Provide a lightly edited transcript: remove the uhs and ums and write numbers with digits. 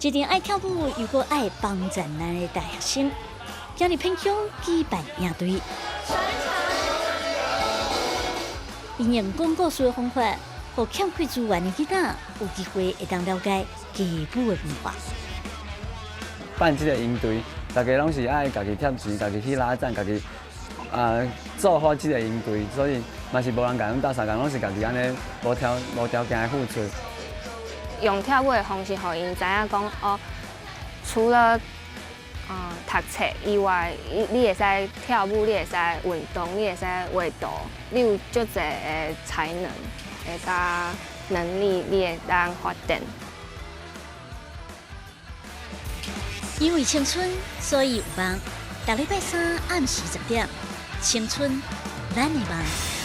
一定愛跳舞，又閣愛幫贊咱的大學生，今日偏鄉舉辦營隊，利用講故事的方法，予欠缺資源的囡仔有機會會當了解街舞的文化。辦這個營隊，大家攏是愛家己貼錢，家己去拉贊，家己啊做好這個營隊，所以嘛是無人共阮鬥相共，攏是家己按呢無條件的付出。用跳舞的方式，予𪜶知影講哦，除了讀冊以外，你會使跳舞，你會使運動，你會使畫圖，你有足濟的才能，會佮能力，你會當發展。因為青春，所以有夢。逐禮拜三暗時10點，青春，咱的夢。